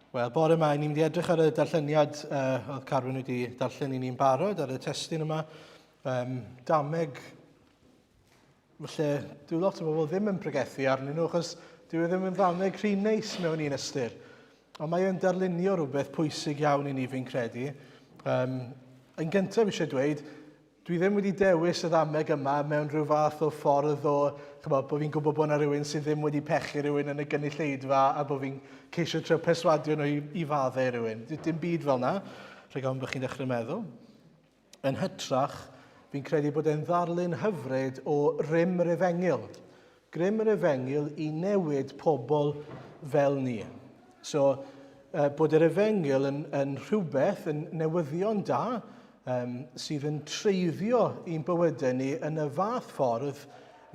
Wel, bore yma, ni'n mynd i edrych ar y darlleniad uh, oedd Carwyn wedi darllen i ni'n barod ar y testun yma. Um, dameg, felly, dwi lot o bobl ddim yn pregethu arnyn nhw, achos dwi e ddim yn ddameg rhy neis mewn un ystyr. Ond mae e'n darlunio rhywbeth pwysig iawn i ni fi'n credu. Um, yn gyntaf eisiau dweud, Dwi ddim wedi dewis y ddameg yma mewn rhyw fath o ffordd o, chymod, bod fi'n gwybod bod yna rhywun sydd ddim wedi pechu rhywun yn y gynulleidfa a bod fi'n ceisio trio perswadio nhw i, i faddau rhywun. Dim byd fel yna, rhaid ofn bod chi'n dechrau meddwl. Yn hytrach, fi'n credu bod e'n ddarlun hyfryd o rym yr efengyl. Grym yr efengyl i newid pobl fel ni. So, uh, bod yr efengyl yn, yn rhywbeth, yn newyddion da, um, sydd yn treiddio i'n bywydau ni yn y fath ffordd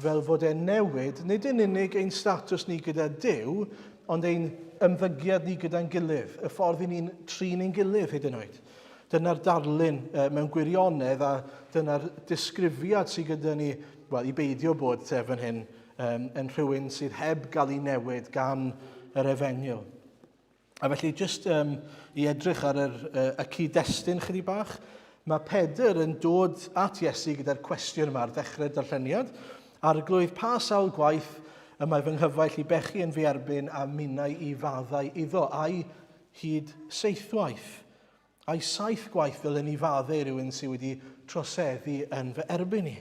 fel fod e'n newid, nid yn unig ein statws ni gyda Duw, ond ein ymddygiad ni gyda'n gilydd, y ffordd i ni'n trin ein gilydd hyd yn oed. Dyna'r darlun uh, mewn gwirionedd a dyna'r disgrifiad sydd gyda ni, wel, i beidio bod te fan hyn, um, yn rhywun sydd heb gael ei newid gan yr efengyl. A felly, jyst um, i edrych ar yr, uh, y cyd-destun chydig bach, mae Pedr yn dod at Iesu gyda'r cwestiwn yma ar ddechrau'r darlleniad. Arglwydd, pa sawl gwaith y mae fy nghyfaill i bechu yn fy erbyn a minnau i faddau iddo, a'i hyd seithwaith? Ai saith gwaith ddylen ni faddau rhywun sydd wedi troseddu yn fy erbyn i?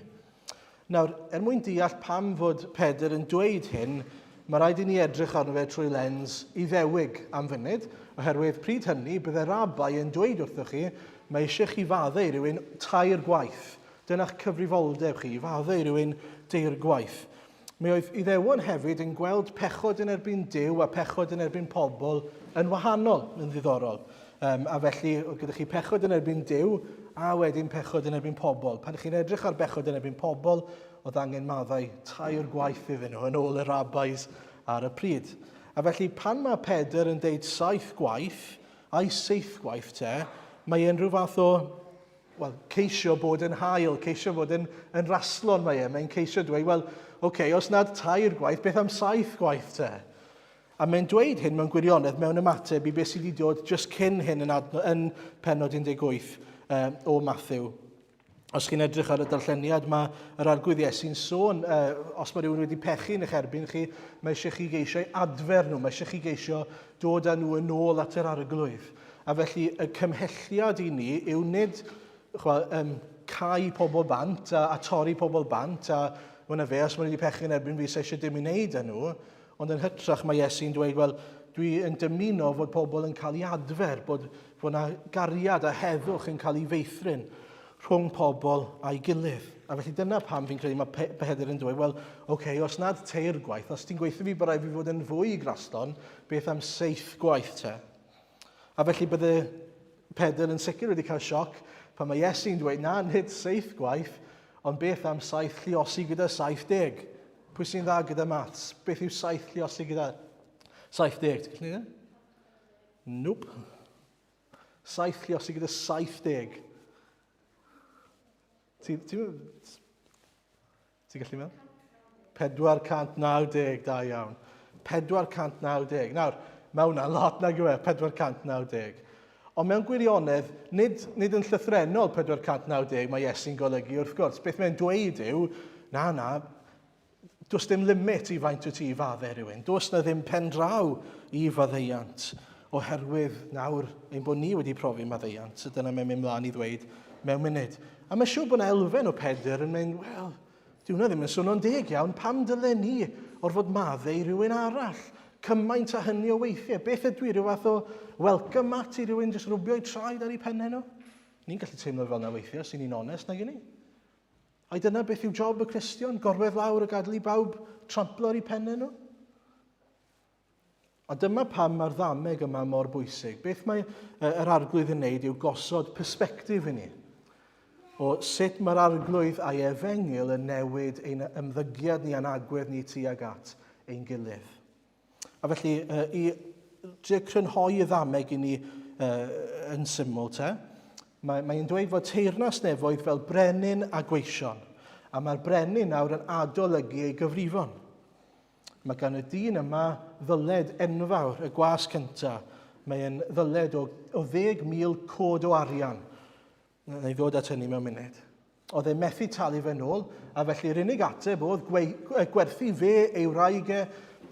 Nawr, er mwyn deall pam fod Pedr yn dweud hyn, mae rhaid i ni edrych arno fe trwy lens Iddewig am funud, oherwydd pryd hynny bydde rabai yn dweud wrthoch chi, mae eisiau chi faddau rhywun tair gwaith. Dyna'ch cyfrifoldeb chi, i faddau rhywun deir gwaith. Mi oedd Iddewon hefyd yn gweld pechod yn erbyn Duw a pechod yn erbyn pobl yn wahanol, yn ddiddorol. Um, a felly, oedd gyda chi pechod yn erbyn Duw a wedyn pechod yn erbyn pobl. Pan chi'n edrych ar bechod yn erbyn pobl, oedd angen maddau tair gwaith iddyn nhw, yn ôl y rabbis ar y pryd. A felly, pan mae Pedr yn deud saith gwaith, a'i seith gwaith te, mae e'n rhyw fath o wel, ceisio bod yn hael, ceisio bod yn, yn raslon mae e. Mae'n ceisio dweud, wel, oce, okay, os nad tair gwaith, beth am saith gwaith te? A mae'n dweud hyn mewn gwirionedd mewn ymateb i beth sydd wedi dod just cyn hyn yn, adno, yn penod 18 um, o Matthew. Os chi'n edrych ar y darlleniad, mae yr Arglwydd Iesu'n sôn, uh, os mae rhywun wedi pechu yn eich erbyn chi, mae eisiau chi geisio adfer nhw, mae eisiau chi geisio dod â nhw yn ôl at yr Arglwydd. A felly y cymhelliad i ni yw nid chwa, um, cau pobl bant a, a torri pobl bant a wna fe, os maen nhw wedi pechu yn erbyn fi, sa eisiau dim i wneud â nhw. Ond yn hytrach mae Iesu'n dweud, wel, dwi yn dymuno fod pobl yn cael ei adfer, bod, fod yna gariad a heddwch yn cael ei feithrin rhwng pobl a'i gilydd. A felly dyna pam fi'n credu mae Pedr yn dweud, wel, oce, okay, os nad teir gwaith, os ti'n gweithio fi bod rhaid fi fod yn fwy graslon, beth am seith gwaith te? A felly bydde Pedr yn sicr wedi cael sioc pan mae Iesu'n dweud, na, nid seith gwaith, ond beth am saith lliosi gyda 70? Pwy sy'n dda gyda maths? Beth yw saith lliosi gyda 70? Ti'n gallu neud e? Nope. Saith lliosi gyda 70. Ti'n ti, ti gallu meddwl? 490, da iawn. 490. Nawr, mae hwnna'n lot nag yw e, 490. Ond mewn gwirionedd, nid, nid yn llythrenol 490 mae Iesu'n golygu, wrth gwrs. Beth mae'n dweud yw, na, na, Does dim limit i faint wyt ti i faddau rhywun. Does na ddim pen draw i faddeuant oherwydd nawr ein bod ni wedi profi maddeuant. A dyna mae'n mynd mlaen i ddweud mewn munud. A mae'n siŵr bod yna elfen o Pedr yn mynd, wel, di hwnna ddim yn swnio'n deg iawn, pam dylen ni orfod maddau i rhywun arall? Cymaint a hynny o weithiau. Beth ydw i, rhyw fath o welcome mat i rhywun jyst rwbio i traed ar ei pennau nhw? Ni'n gallu teimlo fel yna weithiau, os y'n ni'n onest, nag y'n ni? Ai dyna beth yw job y Cristion? Gorwedd lawr a gadael i bawb tramplo ar eu pennau nhw? A dyma pam mae'r ddameg yma mor bwysig. Beth mae yr arglwydd yn wneud yw gosod persbectif i ni o sut mae'r arglwydd a'i efengyl yn newid ein ymddygiad ni a'n agwedd ni tuag at ein gilydd. A felly, uh, i drio crynhoi y ddameg i ni uh, yn syml te, mae'n mae dweud fod teyrnas nefoedd fel brenin a gweision, a mae'r brenin nawr yn adolygu ei gyfrifon. Mae gan y dyn yma ddyled enfawr, y gwas cyntaf, Mae e'n ddyled o, o 10,000 cod o arian. Na i ddod at hynny mewn munud. Oedd e methu talu fe nôl, a felly'r unig ateb oedd gwerthu fe, ei wraig e,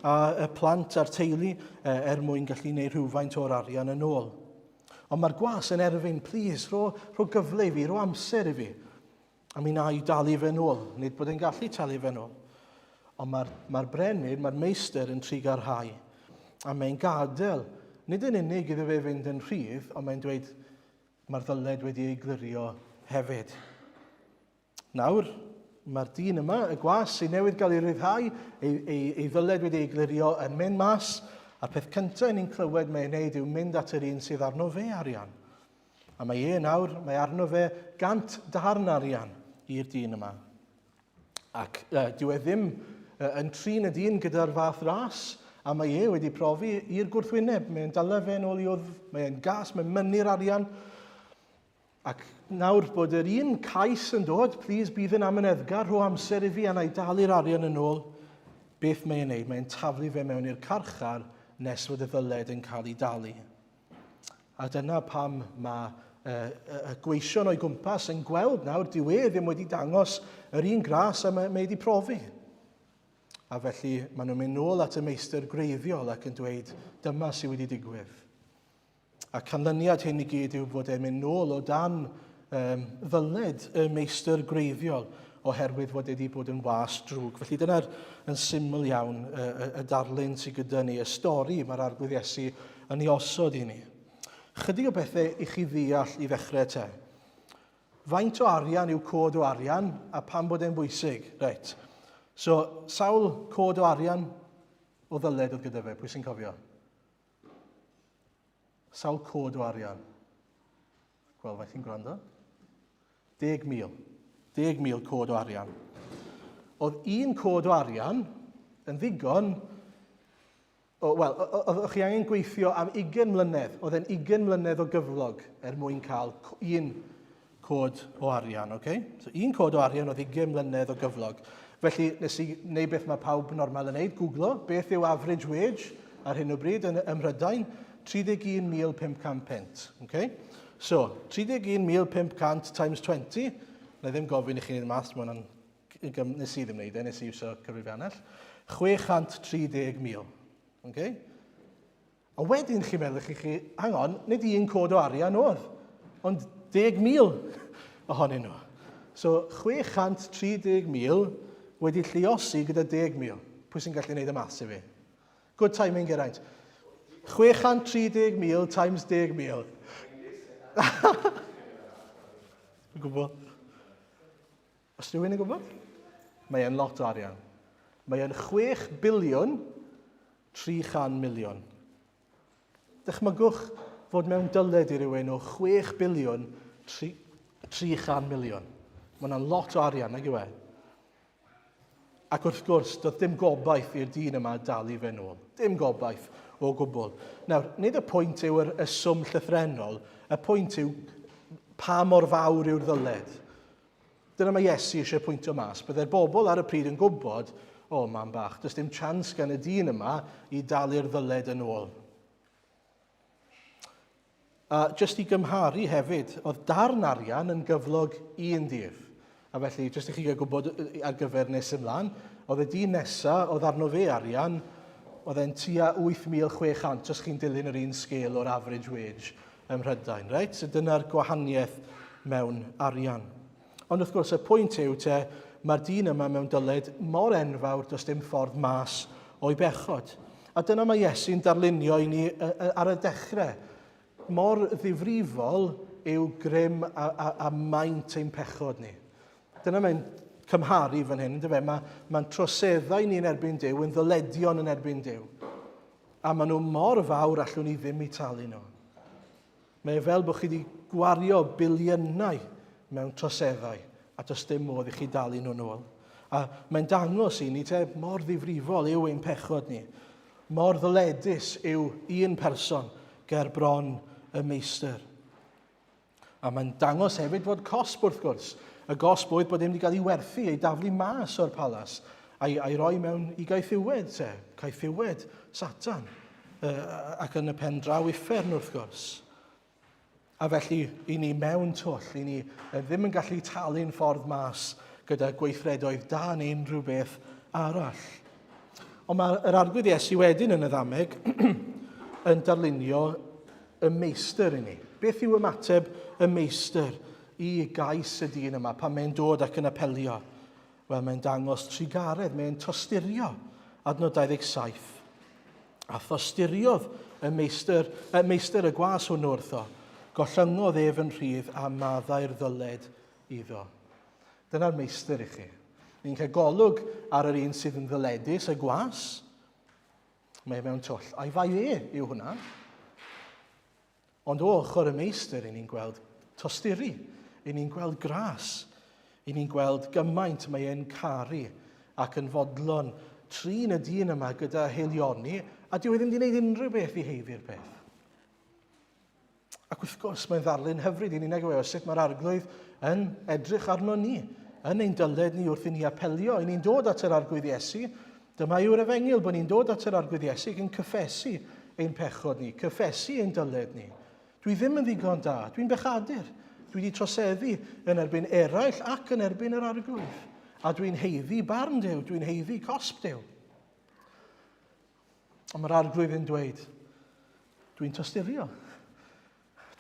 a y plant a'r teulu er mwyn gallu gwneud rhywfaint o'r arian yn ôl. Ond mae'r gwas yn erfyn, please, rho, rho gyfle i fi, rho amser i fi. A mi na i dalu fe nôl. Nid bod e'n gallu talu fe nôl. Ond mae'r mae brenin, mae'r meistr yn trugarhau. A mae'n gadael, nid yn unig iddo fe fynd yn rhydd, ond mae'n dweud, mae'r ddyled wedi ei glirio hefyd. Nawr, mae'r dyn yma, y gwas sy'n newydd gael ei ryddhau, ei, ei, ei ddyled wedi ei glirio yn mynd mas, a'r peth cyntaf ni'n clywed mae'n ei wneud yw mynd at yr un sydd arno fe arian. A mae e nawr, mae arno fe gant darn arian i'r dyn yma. Ac uh, dyw e ddim uh, yn trin y dyn gyda'r fath ras, a mae e wedi profi i'r gwrthwyneb. Mae'n dala fe yn ôl i wddf, mae'n gas, mae'n mynnu'r arian. Ac nawr bod yr un cais yn dod, please bydd yn amyneddgar, rho amser i fi a na i dalu'r arian yn ôl. Beth mae'n ei wneud? Mae'n taflu fe mewn i'r carchar nes fod y ddyled yn cael ei dalu. A dyna pam mae y, y gweision o'i gwmpas yn gweld nawr, dyw e ddim wedi dangos yr un gras a mae, mae wedi profi. A felly maen nhw'n mynd nôl at y meistr gwreiddiol ac yn dweud, dyma sydd wedi digwydd. A canlyniad hyn i gyd yw bod e'n mynd nôl o dan um, ddyled y meistr gwreiddiol oherwydd fod e wedi bod yn was drwg. Felly dyna'r yn syml iawn y, y, y darlun sydd gyda ni, y stori mae'r Arglwydd Iesu yn ei osod i ni. Chydig o bethau i chi ddeall i ddechrau te. Faint o arian yw cod o arian a pam bod e'n bwysig? Reit. So, sawl cod o arian o ddyled oedd gyda fe? Pwy sy'n cofio? Sawl cod o arian? Gweld faint chi'n gwrando. 10,000. 10,000 cod o arian. Oedd un cod o arian yn ddigon Wel, oedd chi angen gweithio am 20 mlynedd. Oedd e'n 20 mlynedd o gyflog er mwyn cael un cod o arian, oce? Okay? So un cod o arian oedd 20 mlynedd o gyflog. Felly, nes i wneud beth mae pawb normal yn neud, googlo, beth yw average wage ar hyn o bryd yn ym Mhrydain, 31,500 punt. Okay? So, 31,500 times 20, na i ddim gofyn i chi wneud y maths, mae hwnna'n nes i ddim wneud e, nes i iwsio cyfrifiannell, 630,000. Okay? A wedyn chi'n meddwl chi, chi, hang on, nid un cod o arian oedd, ond 10,000 ohonyn nhw. So 630,000 wedi lluosi gyda 10,000. Pwy sy'n gallu gwneud y maths i fi? Good timing, Geraint. 630,000 times 10,000. Dwi'n gwybod. Os rhywun yn gwybod? Mae e'n lot o arian. Mae e'n 6 biliwn 300 miliwn. Dychmygwch fod mewn dyled i rywun o 6 biliwn 300 miliwn. Mae hwnna'n lot o arian, nag yw e? Ac wrth gwrs, doedd dim gobaith i'r dyn yma dalu fe nôl. Dim gobaith o gwbl. Nawr, nid y pwynt yw yr, y swm llythrennol, y pwynt yw pa mor fawr yw'r ddyled. Dyna mae Iesu eisiau pwyntio mas. Byddai'r bobl ar y pryd yn gwybod, o, oh, mam bach, does dim chance gan y dyn yma i dalu'r ddyled yn ôl. A jyst i gymharu hefyd, oedd darn arian yn gyflog un dydd. A felly, jyst i chi gael gwybod ar gyfer nes ymlaen, oedd y dyn nesa, oedd arno fe arian, oedd e'n tua 8,600 os chi'n dilyn yr un sgêl o'r average wage ym Mhrydain. Right? So dyna'r gwahaniaeth mewn arian. Ond wrth gwrs, y pwynt yw te, mae'r dyn yma mewn dyled mor enfawr, does dim ffordd mas o'i bechod. A dyna mae Iesu'n darlunio i ni ar y dechrau. Mor ddifrifol yw grym a, a, a maint ein pechod ni. Dyna mae'n cymharu fan hyn, ynddo fe? Mae, mae'n troseddau ni yn erbyn Duw, yn ddyledion yn erbyn Duw. A maen nhw mor fawr allwn ni ddim i talu nhw. Mae e fel bod chi wedi gwario biliynau mewn troseddau a does dim modd i chi dalu nhw'n ôl. A mae'n dangos i ni te mor ddifrifol yw ein pechod ni. Mor ddyledus yw un person ger bron y meistr. A mae'n dangos hefyd fod cosb wrth gwrs. Y gosb oedd bod e wedi cael ei werthu, ei daflu mas o'r palas, a'i, a'i roi mewn i gaethiwed te, caethiwed Satan. ac yn y pen draw uffern wrth gwrs. A felly, i ni mewn twll, i ni ddim yn gallu talu'n ffordd mas gyda gweithredoedd da neu unrhyw beth arall. Ond mae'r Arglwydd Iesu wedyn yn y ddameg yn darlunio y meistr i ni. Beth yw ymateb y meistr i gais y dyn yma pan mae'n dod ac yn apelio? Wel, mae'n dangos trugaredd, mae'n tosturio. Adnod 27. A thosturiodd y meistr, y meistr y gwas hwnnw wrtho. Gollyngodd ef yn rhydd a maddau'r ddyled iddo. Dyna'r meistr i chi. Ni'n cael golwg ar yr un sydd yn ddyledus, y gwas. Mae e mewn twll. A'i fai e yw hwnna. Ond o ochr y meistr, i ni'n gweld tosturi, i ni'n gweld gras, i ni'n gweld gymaint mae e'n caru ac yn fodlon trin y dyn yma gyda heilioni, a dyw e ddim wedi gwneud unrhyw beth i heiddi'r peth. Ac wrth gwrs, mae'n ddarlun hyfryd i ni nag yw e, o sut mae'r arglwydd yn edrych arno ni, yn ein dyled ni wrth i ni apelio, i ni'n dod at yr arglwydd Iesu. Dyma yw'r efengyl, bod ni'n dod at yr arglwydd Iesu ac yn cyffesu ein pechod ni, cyffesu ein dyled ni. Dwi ddim yn ddigon da, dwi'n bechadur. Dwi wedi troseddu yn erbyn eraill ac yn erbyn yr arglwydd. A dwi'n heiddi barn Duw, dwi'n heiddi cosb Duw. Ond mae'r arglwydd yn dweud, dwi'n tosturio.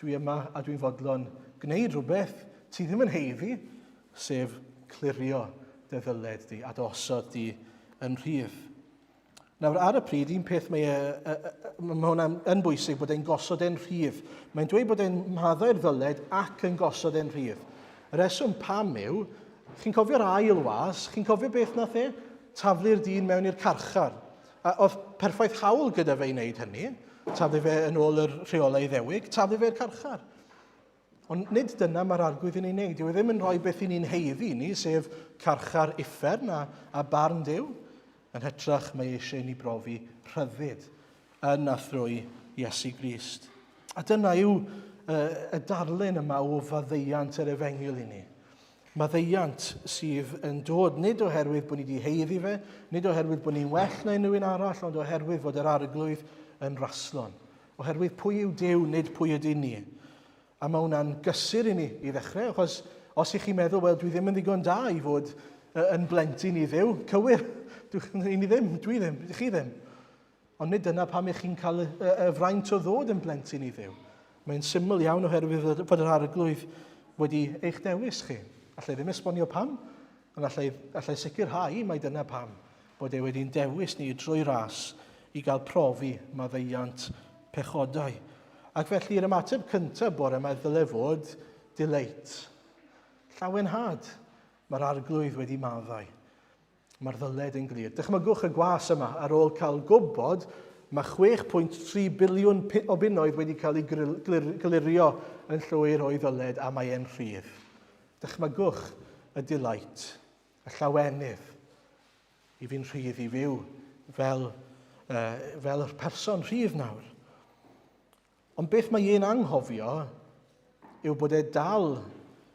Dwi yma a dwi'n fodlon gwneud rhywbeth ti ddim yn heiddi, sef clirio dy ddyled di a dy osod di yn rhydd. Nawr, ar y pryd, un peth mae, e, e, mae hwnna'n yn bwysig bod e'n gosod e'n rhydd. Mae'n dweud bod e'n maddau'r ddyled ac yn gosod e'n rhydd. Y reswm pam yw, chi'n cofio'r ail was, chi'n cofio beth nath e? Taflu'r dyn mewn i'r carchar. A oedd perffaith hawl gyda fe i wneud hynny, taflu fe yn ôl yr rheolau Iddewig, taflu fe i'r carchar. Ond nid dyna mae'r arglwydd yn ei wneud. Dyw e ddim yn rhoi beth i ni'n heiddi ni, sef carchar uffern a, a barn Duw. Yn hytrach, mae eisiau i ni brofi rhyddid yn a thrwy Iesu Grist. A dyna yw y darlun yma o faddeuant yr efengyl i ni. Maddeuant sydd yn dod nid oherwydd bod ni wedi heiddi fe, nid oherwydd bod ni'n well na unrhyw un arall, ond oherwydd fod yr arglwydd yn raslon. Oherwydd pwy yw Duw, nid pwy ydyn ni. A mae hwnna'n gysur i ni i ddechrau, achos os ych chi'n meddwl, wel, dwi ddim yn ddigon da i fod yn blentyn i Dduw, cywir, dwi, ni ddim, dwi ddim, chi ddim. Ond nid dyna pam ych chi'n cael y, y, y fraint o ddod yn blentyn i Dduw. Mae'n syml iawn oherwydd fod yr arglwydd wedi eich dewis chi. Allai ddim esbonio pam, ond allai, allai sicrhau mai dyna pam bod e wedi'n dewis ni drwy ras i gael profi maddeuant pechodau. Ac felly yr ymateb cyntaf bore yma ddyle fod delight. Llawenhad. Mae'r arglwydd wedi maddau. Mae'r ddyled yn glir. Dychmygwch y gwas yma ar ôl cael gwybod mae 6.3 biliwn o bunnoedd wedi cael ei glirio yn llwyr o'i ddyled a mae e'n rhydd. Dychmygwch y delight, y llawenydd i fi'n rhydd i fyw fel, uh, fel yr person rhydd nawr. Ond beth mae e'n anghofio yw bod e dal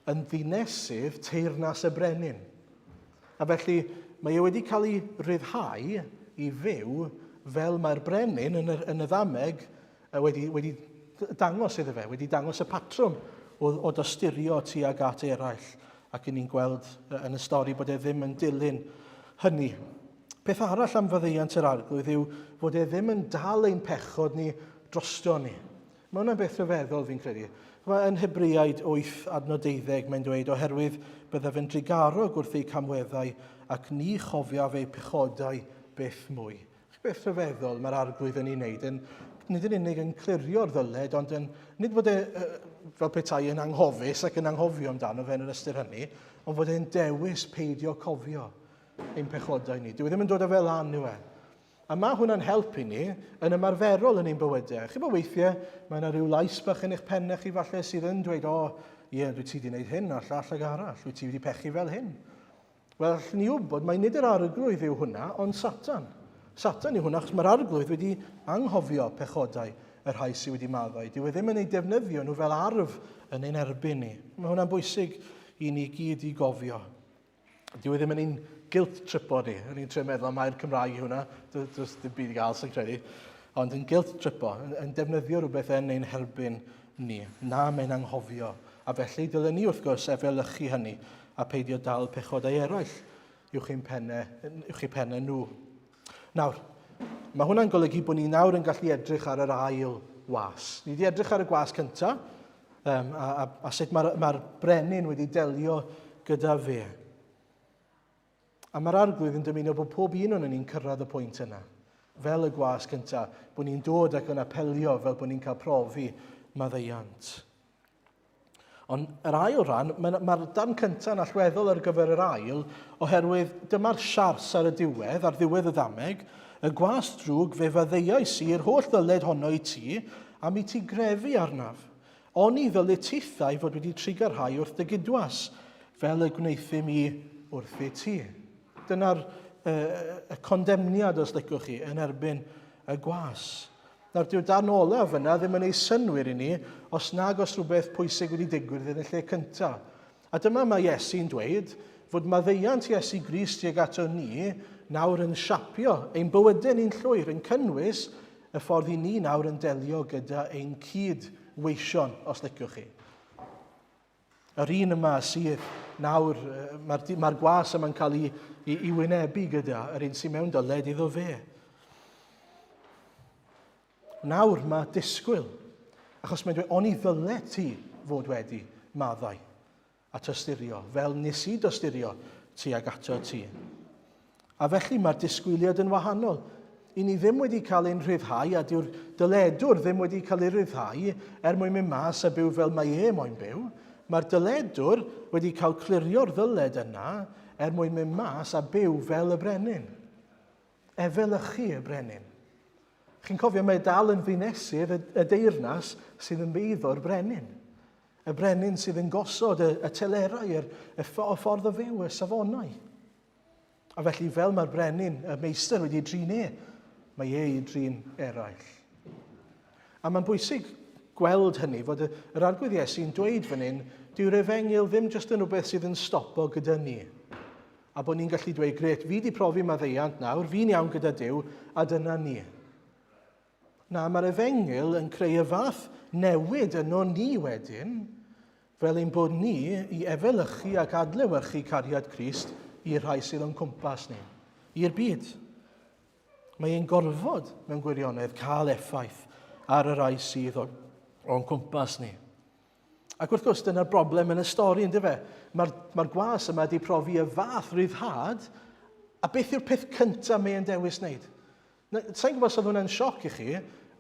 yn ddinesydd teyrnas y brenin. A felly mae e wedi cael ei ryddhau i fyw fel mae'r brenin yn y, yn y ddameg wedi, wedi dangos iddo fe, wedi dangos y patrwm o, o dosturio tuag at eraill. Ac yn ni'n gweld yn y stori bod e ddim yn dilyn hynny. Peth arall am faddeuant yr Arglwydd yw fod e ddim yn dal ein pechod ni drosto ni. Mae hwnna'n beth rhyfeddol fi'n credu. Mae yn Hebreaid 8 adnod 12 mae'n dweud oherwydd byddaf yn drugarog wrth eu camweddau ac ni chofiaf eu pechodau byth mwy. Beth rhyfeddol mae'r arglwydd yn ei wneud, yn, nid yn unig yn clirio'r ddyled, ond yn, nid fod e fel petai yn anghofus ac yn anghofio amdano fe yn yr ystyr hynny, ond fod e'n dewis peidio cofio ein pechodau ni. Dyw e ddim yn dod â fe lan, yw e? A mae hwnna'n helpu ni yn ymarferol yn ein bywydau. Chi'n bod weithiau, mae yna rhyw lais bach yn eich pennau chi falle sydd yn dweud, o, ie, dwi ti wedi gwneud hyn a'r llall ag arall, dwi ti wedi pechu fel hyn. Wel, allwn ni wybod mai nid yr arglwydd yw hwnna, ond Satan. Satan yw hwnna, achos mae'r arglwydd wedi anghofio pechodau y rhai sydd wedi maddau. Dyw e ddim yn eu defnyddio nhw fel arf yn ein erbyn ni. Mae hwnna'n bwysig i ni gyd i gofio. Dyw e ddim yn ein guilt tripo ni. O'n i'n trio meddwl am air Cymraeg i hwnna. Does dim byd i gael, sy'n credu. Ond yn guilt tripo, yn, yn defnyddio rhywbeth yn ein herbyn ni. Na, mae'n anghofio. A felly dylen ni wrth gwrs efelychu hynny a peidio dal pechodau eraill uwch ein pennau, uwch eu pennau nhw. Nawr, mae hwnna'n golygu bod ni nawr yn gallu edrych ar yr ail was. Ni wedi edrych ar y gwas cyntaf, um, a, a, a sut mae'r mae brenin wedi delio gyda fe. A mae'r arglwydd yn dymuno bod pob un o'n ni'n cyrraedd y pwynt yna, fel y gwas cyntaf, bod ni'n dod ac yn apelio fel bod ni'n cael profi maddeuant. Ond yr ail ran, mae'r mae darn cyntaf yn allweddol ar gyfer yr ail, oherwydd dyma'r siars ar y diwedd, ar ddiwedd y ddameg, y gwas drwg fe faddeuais i yr holl ddyled honno i ti, am i ti grefu arnaf. Oni ddylit tithau fod wedi trugarhau wrth dy gydwas, fel y gwneuthum i wrthyt ti? Dyna'r uh, y condemniad, os licwch chi, yn erbyn y gwas. Nawr, dyw'r darn olaf yna ddim yn ei synwyr i ni os nag os rhywbeth pwysig wedi digwydd yn y lle cyntaf. A dyma mae Iesu'n dweud fod maddeuant Iesu Grist tuag ato ni nawr yn siapio ein bywydau ni'n llwyr, yn cynnwys y ffordd i ni nawr yn delio gyda ein cyd-weision, os liciwch chi. Yr un yma sydd nawr, mae'r mae gwas yma'n cael ei, ei, ei wynebu gyda, yr un sy'n mewn dyled iddo fe. Nawr mae disgwyl, achos mae'n dweud, oni ddyle ti fod wedi maddau a tosturio, fel nes i dosturio tuag ato ti. A felly mae'r disgwyliad yn wahanol. I ni ddim wedi cael ein rhyddhau a dyw'r dyledwr ddim wedi cael ei ryddhau er mwyn mynd mas a byw fel mae e moyn byw. Mae'r dyledwr wedi cael clirio'r ddyled yna er mwyn mynd mas a byw fel y brenin. Efelychu y brenin. Chi'n cofio, mae dal yn ddinesydd y, y deyrnas sydd yn beiddo'r brenin. Y brenin sydd yn gosod y, y telerau, yr, y, y ffordd o fyw, y safonau. A felly, fel mae'r brenin, y meistr wedi drin e, mae e i drin eraill. A mae'n bwysig gweld hynny, fod yr Arglwydd Iesu'n dweud fan hyn, dyw'r efengyl ddim jyst yn rhywbeth sydd yn stopo gyda ni. A bod ni'n gallu dweud, gret, fi di profi maddeuant nawr, fi'n iawn gyda Duw, a dyna ni. Na, mae'r efengyl yn creu y fath newid yno ni wedyn, fel ein bod ni i efelychu ac adlewyrchu cariad Crist i'r rhai sydd o'n cwmpas ni, i'r byd. Mae e'n gorfod, mewn gwirionedd, cael effaith ar y rhai sydd o'n cwmpas ni. Ac wrth gwrs, dyna'r broblem yn y stori, ynddo fe? Mae'r mae gwas yma wedi profi y fath ryddhad, a beth yw'r peth cyntaf mae e'n dewis wneud? Sa'n gwybod os oedd hwnna'n sioc i chi,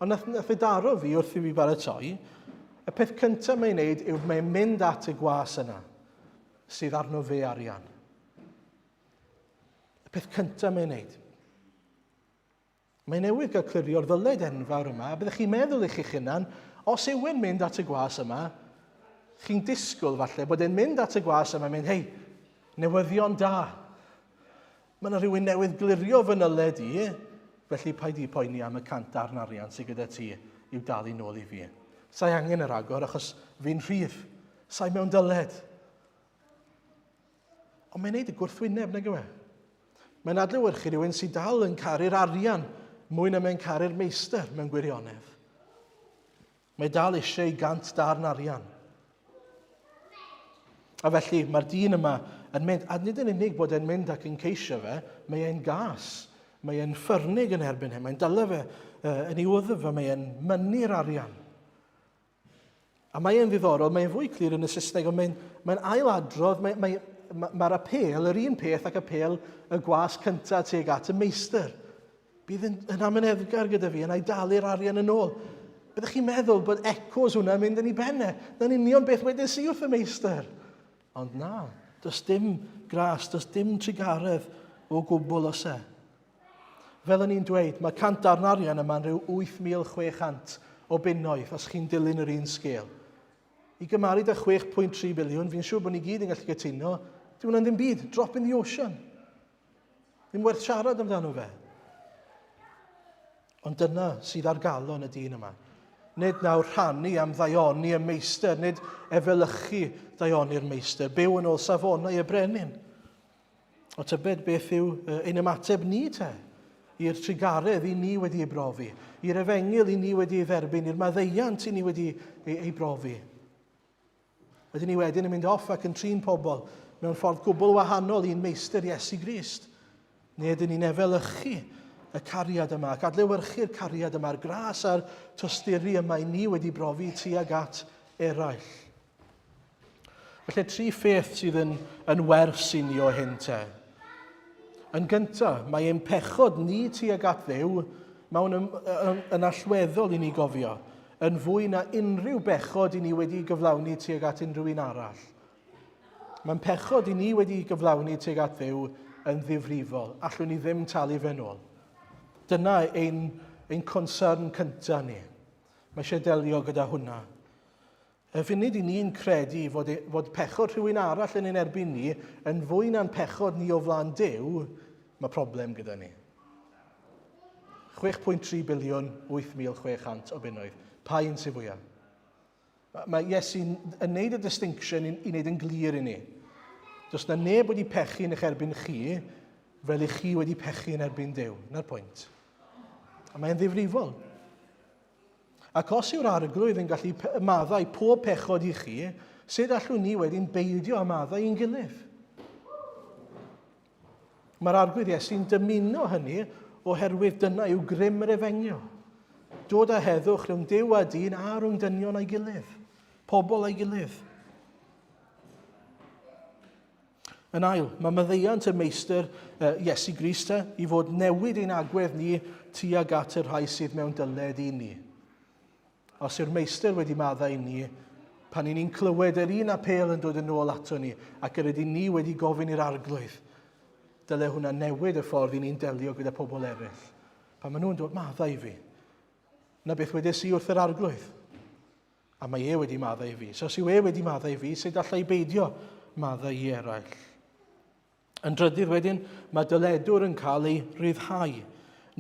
ond nath, nath e daro fi wrth i fi baratoi. Y peth cyntaf mae'n wneud yw mae'n mynd at y gwas yna sydd arno fe arian. Y peth cyntaf mae'n wneud. Mae newydd gael clirio'r ddyled enfawr yma, a byddech chi'n meddwl i chi'ch hunan, os yw e'n mynd at y gwas yma, chi'n disgwyl falle bod e'n mynd at y gwas yma, mynd, hei, newyddion da. Mae yna rhywun newydd glirio fy nyled i, felly paid i poeni am y 100 darn arian sydd gyda ti i'w dalu nôl i fi. Sa'i angen yr agor achos fi'n rhydd. Sa'i mewn dyled. Ond mae'n neud y gwrthwyneb, nag yw e? Mae'n adlewyrchu rhywun sydd dal yn caru'r arian mwy na mae'n caru'r meistr mewn gwirionedd. Mae dal eisiau ei gant darn arian. A felly mae'r dyn yma yn mynd, a nid yn unig bod e'n mynd ac yn ceisio fe, mae e'n gas, mae e'n ffyrnig yn erbyn hyn, mae'n dala fe uh, yn ei wddf a mae e'n mynnu'r arian. A mae e'n ddiddorol, mae'n fwy clir yn y Saesneg, ond mae'n mae ailadrodd, mae'r mae, mae, mae apêl yr un peth ac apêl y gwas cyntaf tuag at y meistr. Bydd yn, yn amyneddgar gyda fi, yna i dalu'r arian yn ôl. Byddech chi'n meddwl bod echoes hwnna'n mynd yn ei benne. Na'n union beth wedes i wrth y meistr. Ond na, does dim gras, does dim trugaredd o gwbl os e. Fel o'n i'n dweud, mae 100 darn arian yma'n rhyw 8,600 o bunnoedd, os chi'n dilyn yr un sgêl. I gymaru da 6.3 biliwn, fi'n siŵr bod ni gyd yn gallu cytuno, dyw hwnna'n ddim byd, drop in the ocean. Ddim werth siarad amdano fe. Ond dyna sydd ar galon y dyn yma. Nid nawr rhannu am ddaioni y meistr, nid efelychu daioni'r meistr, byw yn ôl safonau y brenin. O tybed beth yw ein ymateb ni te? i'r trugaredd i ni wedi ei brofi, i'r efengyl i ni wedi ei dderbyn, i'r maddeuant i ni wedi ei, ei brofi? Ydyn ni wedyn yn mynd off ac yn trin pobl mewn ffordd gwbl wahanol i'n meistr Iesu Grist? Neu ydyn ni'n efelychu y cariad yma ac adlewyrchu'r cariad yma, a'r gras a'r tosturi yma i ni wedi brofi tuag at eraill? Felly tri pheth sydd yn, yn wers i ni o hyn te. Yn gyntaf, mae ein pechod ni tuag at Dduw mewn yn, yn, yn allweddol i ni gofio, yn fwy na unrhyw bechod i ni wedi gyflawni tuag at unrhyw un arall. Mae'n pechod i ni wedi gyflawni tuag at Dduw yn ddifrifol. Allwn ni ddim talu fe nôl. Dyna ein, ein concern cyntaf ni. Mae eisiau delio gyda hwnna. Y funud i ni'n credu fod, e, fod pechod rhywun arall yn ein erbyn ni yn fwy na'n pechod ni o flaen Duw, mae problem gyda ni. 6.3 biliwn 8,600 o bunnoedd. Pa un sy'n fwyaf? Mae Iesu'n yn neud y distinction i, i wneud yn glir i ni. Does na neb wedi pechu yn eich erbyn chi fel i chi wedi pechu yn erbyn Duw. Na'r pwynt. A mae'n ddifrifol. Ac os yw'r Arglwydd yn gallu maddau pob pechod i chi, sut allwn ni wedyn beidio â maddau i'n gilydd? Mae'r Arglwydd Iesu'n dymuno hynny oherwydd dyna yw grym yr efengyl. Dod â heddwch rhwng Duw a dyn a rhwng dynion a'i gilydd, pobl a'i gilydd. Yn ail, mae maddeuant y Meistr uh, Iesu Grist i fod newid ein agwedd ni tuag at y rhai sydd mewn dyled i ni. Os yw'r Meistr wedi maddau i ni, pan i ni'n clywed yr un apêl yn dod yn ôl ato ni, ac yr ydyn ni wedi gofyn i'r Arglwydd, dyle hwnna newid y ffordd i ni'n delio gyda pobl eraill. Pan maen nhw'n dod, maddau i fi. Na beth wedes i wrth yr Arglwydd. A mae e wedi maddau i fi. So os yw e wedi maddau i fi, sut allai beidio maddau i eraill? Yn drydydd wedyn, mae dyledwr yn cael ei ryddhau.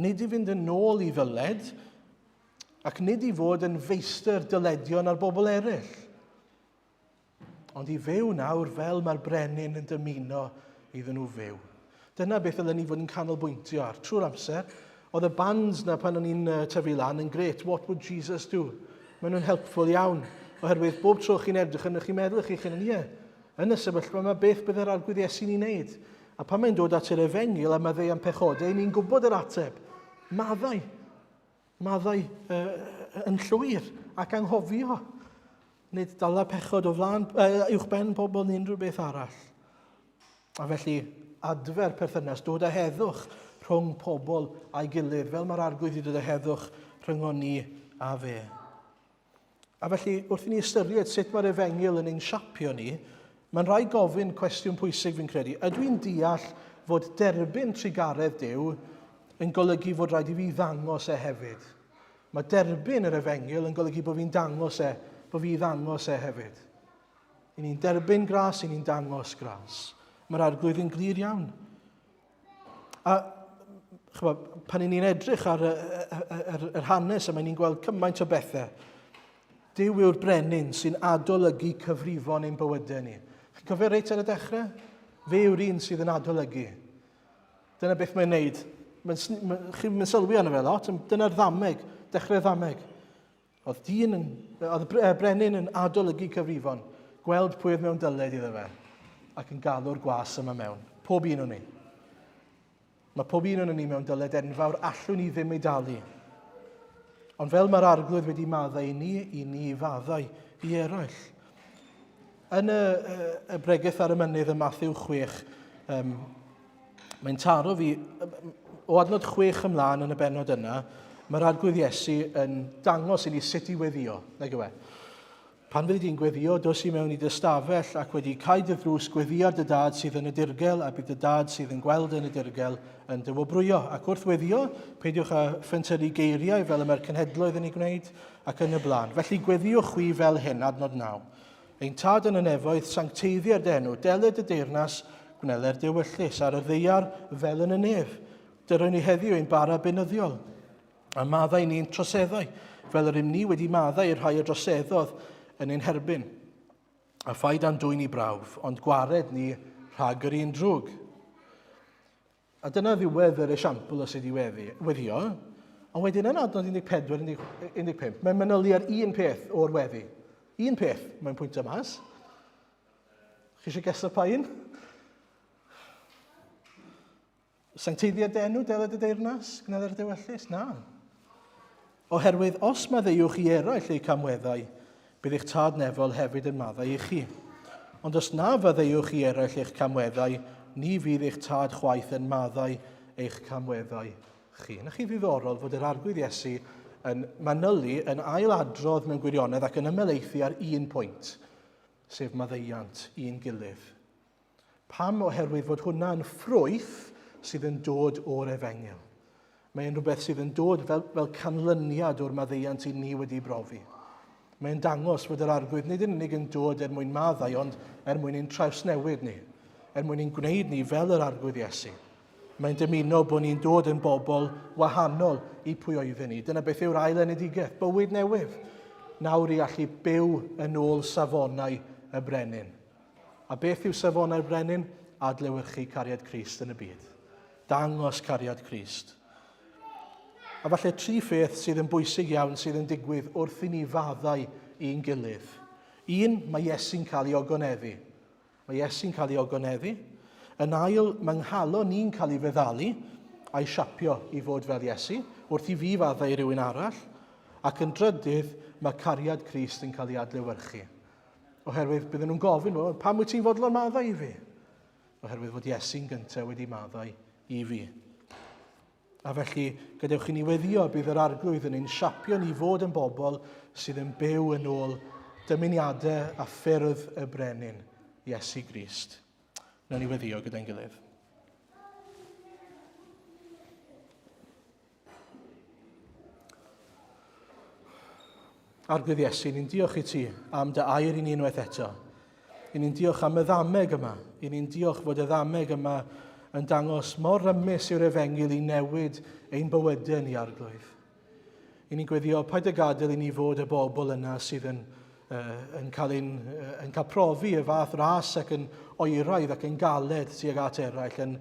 Nid i fynd yn ôl i ddyled, ac nid i fod yn feistr dyledion ar bobl eraill, ond i fyw nawr fel mae'r brenin yn dymuno iddyn nhw fyw. Dyna beth ddylen ni fod yn canolbwyntio ar trwy'r amser. Oedd y bands na pan o'n i'n tyfu lan yn great, What Would Jesus Do? Maen nhw'n helpful iawn, oherwydd bob tro chi'n edrych yn chi'n meddwl chi'ch hunan, ie, yn y sefyllfa yma, beth bydde'r Arglwydd Iesu'n ei wneud? A pan mae'n dod at yr efengyl a maddeuant pechodau, ni'n gwybod yr ateb. Maddau. Maddau uh, yn llwyr ac anghofio. Nid dala pechod o flaen, uh, uwch ben pobl neu unrhyw beth arall. A felly, adfer perthynas, dod â heddwch rhwng pobl a'i gilydd, fel mae'r Arglwydd wedi dod â heddwch rhyngon ni a fe. A felly, wrth i ni ystyried sut mae'r efengyl yn ein siapio ni, mae'n rhaid gofyn cwestiwn pwysig fi'n credu. Ydw i'n deall fod derbyn trugaredd Duw yn golygu fod rhaid i fi ddangos e hefyd? Mae derbyn yr efengyl yn golygu bod fi'n dangos e, bod fi ddangos e hefyd. I ni'n derbyn gras, i ni'n dangos gras. Mae'r Arglwydd yn glir iawn. A chymod, pan ni'n edrych ar y, y, yr, yr hanes yma, ni'n gweld cymaint o bethau. Duw yw'r brenin sy'n adolygu cyfrifon ein bywydau ni. Chi'n cofio reit ar y dechrau? Fe yw'r un sydd yn adolygu. Dyna beth mae'n neud. Mae'n ma, chi'n ma sylwi arno fe lot, dyna'r ddameg, dechrau'r ddameg. Oedd dyn yn, oedd y brenin yn adolygu cyfrifon, gweld pwy oedd mewn dyled iddo fe, ac yn galw'r gwas yma mewn. Pob un o'n ni. Mae pob un o'n ni mewn dyled enfawr, allwn ni ddim ei dalu. Ond fel mae'r Arglwydd wedi maddau i ni, i ni faddau i eraill. Yn y, y, y bregeth ar y mynydd ym Matthew 6, um, mae'n taro fi, o adnod 6 ymlaen yn y bennod yna, mae'r Arglwydd Iesu yn dangos i ni sut i weddio, nag yw e? Pan fyddi di'n gweddio, dos i mewn i dy stafell ac wedi cau dy ddrws, gweddia dy dad sydd yn y dirgel, a bydd dy dad sydd yn gweld yn y dirgel yn dy wobrwyo. Ac wrth weddio, peidiwch â phentyrru geiriau fel y mae'r cenhedloedd yn ei gwneud, ac yn y blaen. Felly gweddiwch chwi fel hyn, adnod 9. Ein Tad yn y nefoedd, sancteiddier dy enw, deled dy deyrnas, gwneler dy ewyllys, ar y ddaear fel yn y nef. Dyroi ni heddiw ein bara beunyddiol, a maddau ni'n troseddau, fel yr ym ni wedi maddau i'r rhai a droseddodd yn ein herbyn. A phaid â'n dwyn i brawf, ond gwared ni rhag yr un drwg. A dyna ddiwedd yr esiampl o sut i weddi, weddio. Ond wedyn yn adnod 14, 15, mae'n manylu ar un peth o'r weddi. Un peth mae'n pwyntio mas. Chi eisiau geso pa un? Sancteiddiad dy enw, deled y deyrnas, gwneler dy ewyllys? Na. Oherwydd os maddeuwch i eraill eu camweddau, bydd eich tad nefol hefyd yn maddau i chi. Ond os na faddeuwch i eraill eich camweddau, ni fydd eich tad chwaith yn maddau eich camweddau chi. Na chi ddiddorol fod yr Arglwydd Iesu yn manylu, yn ailadrodd mewn gwirionedd ac yn ymhelaethu ar un pwynt, sef maddeuant i'n gilydd. Pam? Oherwydd fod hwnna yn ffrwyth sydd yn dod o'r efengyl. Mae'n rhywbeth sydd yn dod fel, fel canlyniad o'r maddeuant i ni wedi brofi. Mae'n dangos fod yr arglwydd nid yn unig yn dod er mwyn maddau, ond er mwyn ein trawsnewid ni, er mwyn ein gwneud ni fel yr arglwydd Iesu. Mae'n dymuno bod ni'n dod yn bobl wahanol i pwy oedden ni. Dyna beth yw'r ail enedigaeth, bywyd newydd. Nawr i allu byw yn ôl safonau y brenin. A beth yw safonau'r brenin? Adlewyrchu cariad Crist yn y byd. Dangos cariad Crist. A falle tri pheth sydd yn bwysig iawn sydd yn digwydd wrth i ni faddau i'n gilydd. Un, mae Iesu'n cael ei ogoneddu. Mae Iesu'n cael ei ogoneddu. Yn ail, mae nghalon ni'n cael ei feddalu a'i siapio i fod fel Iesu, wrth i fi faddau i rywun arall. Ac yn drydydd, mae cariad Crist yn cael ei adlewyrchu. Oherwydd bydden nhw'n gofyn, well, pam wyt ti'n fodlon maddau i fi? Oherwydd fod Iesu'n gyntaf wedi maddau i fi. A felly, gadewch i ni weddio bydd yr arglwydd yn ein siapio ni fod yn bobl sydd yn byw yn ôl dymuniadau a ffyrdd y brenin, Iesu Grist. Nawn ni weddio gyda'n gilydd. Arglwydd Iesu, ni'n diolch i ti am dy air i ni unwaith eto. I ni'n diolch am y ddameg yma. I ni'n diolch fod y ddameg yma yn dangos mor rymus yw'r efengyl i newid ein bywydau ni, Arglwydd. I ni'n gweddio, paid y gadael i ni fod y bobl yna sydd yn, uh, yn, cael ein, uh, yn cael profi y fath ras ac yn oeraidd ac yn galed tuag at eraill. Yn,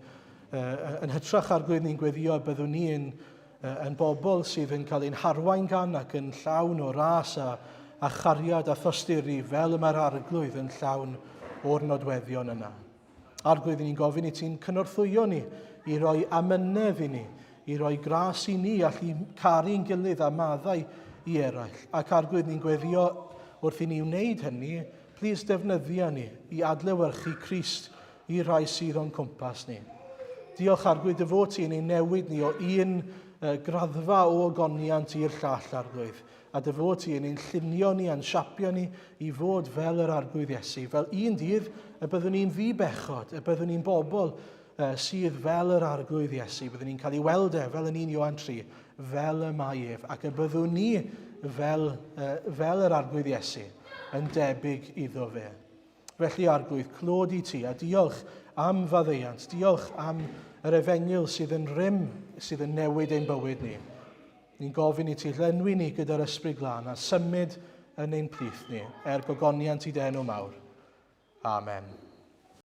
uh, yn hytrach arglwydd ni'n gweddio byddwn ni yn, uh, yn bobl sydd yn cael ein harwain gan ac yn llawn o ras a, a chariad a thosturi fel y mae'r arglwydd yn llawn o'r nodweddion yna. Arglwydd, ni'n gofyn i ti'n cynorthwyo ni, i roi amynedd i ni, i roi gras i ni allu caru'n gilydd a maddau i eraill. Ac Arglwydd, ni'n gweddio wrth i ni wneud hynny, plîs defnyddia ni i adlewyrchu Crist i rai sydd o'n cwmpas ni. Diolch Arglwydd dy fod ti yn ein newid ni o un graddfa o ogoniant i'r llall, Arglwydd a dy fod ti yn ein llunio ni a'n siapio ni i fod fel yr Arglwydd Iesu, fel un dydd y byddwn ni'n ddi-bechod, y byddwn ni'n bobl uh, sydd fel yr Arglwydd Iesu, byddwn ni'n cael ei weld e fel yn 1 Ioan 3, fel y mae ef, ac y byddwn ni fel, uh, fel yr Arglwydd Iesu, yn debyg iddo fe. Felly, Arglwydd, clod i ti, a diolch am faddeuant, diolch am yr efengyl sydd yn rym, sydd yn newid ein bywyd ni. Ni'n gofyn i ti lenwi ni gyda'r Ysbryd Glân a symud yn ein plith ni, er gogoniant i dy enw mawr. Amen.